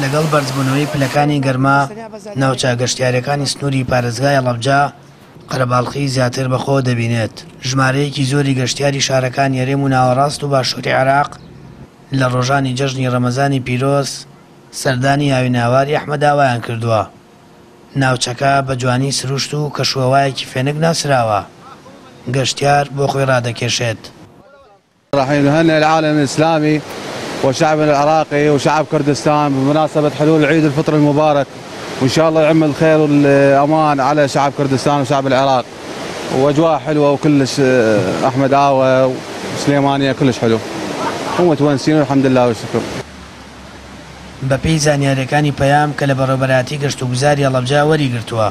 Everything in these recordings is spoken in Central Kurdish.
لەگەڵ بەرزبوونەوەی پلەکانی گەرما، ناوچە گەشتیارییەکانی سنووری پارێزگای هەڵەبجە قەرەباڵخی زیاتر بەخۆوە دەبینێت، ژمارەیەکی زۆری گەشتیاری شارەکانی هەرێم و ناوەڕاست و باشووری عێراق لە ڕۆژانی جەژنی ڕەمەزانی پیرۆز سەردانی ئاویناواری ئەحمەداوایان کردووە. ناوچەکە بە جوانی سروشت و کەشوهەوایەکی فێنک ناسراوە، گەشتیار بۆ خۆی ڕادەکێشێت. راح نهنئ العالم الإسلامي وشعبنا العراقي وشعب كردستان بمناسبة حلول عيد الفطر المبارك وإن شاء الله يعم الخير والأمان على شعب كردستان وشعب العراق وأجواء حلوة وكلش أحمد آوى وسليمانية كلش حلو ومتونسين والحمد لله والشكر. بەپێی زانیارییەکانی پەیام کە لە بەڕێوەبەرایەتی گەشتوگوزاری هەڵەبجە وەریگرتووە،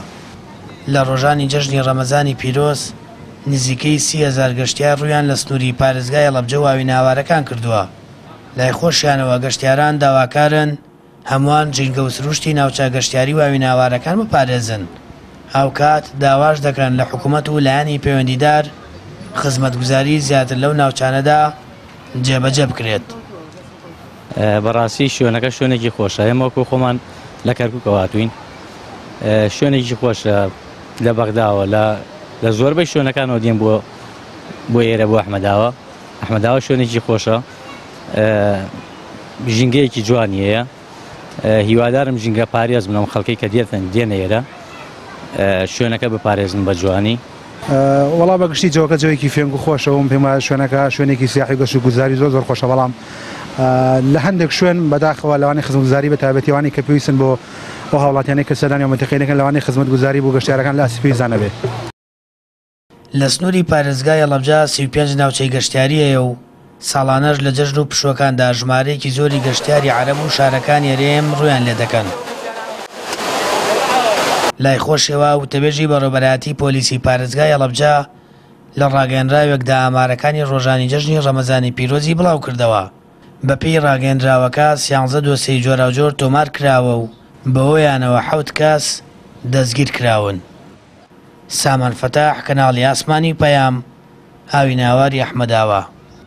لە ڕۆژانی جەژنی ڕەمەزانی پیرۆز نزیکەی 30,000 گەشتیار ڕوویان لە سنووری پارێزگای هەڵەبجە و ئاویناوارەکان کردووە، لای خۆشیانەوە گەشتیاران داواکارن هەمووان ژینگە و سروشتی ناوچە گەشتیاری و ئاویناوارەکان بپارێزن، هاوکات داواش دەکەن لە حکومەت و لایەنی پەیوەندیدار خزمەتگوزاری زیاتر لەو ناوچانەدا جێبەجێ بکرێت. بەڕاستی شوێنەکە شوێنێکی خۆشە، ئێمە وەکو خۆمان لە کەرکووکەوە هاتووین، شوێنێکی خۆشە لە بەغداوە لە زۆربەی شوێنەکانەوە دێن بۆ ئێرە بۆ ئەحمەداوە. ئەحمەداوە شوێنێکی خۆشە، ژینگەیەکی جوانی هەیە، هیوادارم ژینگە پارێز بن ئەم خەڵکەی کە دێنە ئێرە شوێنەکە بپارێزن بە جوانی. وەڵا بە گشتی جەوەکە جەوێکی فێنک و خۆشە و پێم وایە شوێنەکە شوێنێکی سیاحی و گەشت و گوزاری زۆر زۆر خۆشە، بەڵام لە هەندێک شوێن بەداخەوە لەوانەیە خزمەتگوزاری بە تایبەتی ئەوانەی کە پێویستن بۆ ئەو هاوڵاتیانەی کە سەردانی ئەو مەنتیقەیە دەکەن لەوانەیە خزمەتگوزاری بۆ گەشتیارەکان لە ئاستی پێویستدا نەبێت. لە سنووری پارێزگای هەڵەبجە 35 ناوچەی گەشتیاری هەیە و ساڵانەش لە جەژن و پشووەکاندا ژمارەیەکی زۆری گەشتیاری عەرەب و شارەکانی هەرێم ڕوویان لێدەکەن. لای خۆشیەوە وتەبێژی بەڕێوەبەرایەتی پۆلیسی پارێزگای هەڵەبجە لە ڕاگەیەنراوێکدا ئامارەکانی ڕۆژانی جەژنی ڕەمەزانی پیرۆزی بڵاوکردەوە. بەپێی ڕاگەیەنراوەکە سیانزە دۆسیەی جۆراوجۆر تۆمارکراوە و بەهۆیانەوە حەوت کەس دەستگیرکراون. سامان فەتاح، کەناڵی ئاسمانی پەیام، ئاوی ناواری ئەحمەداوا.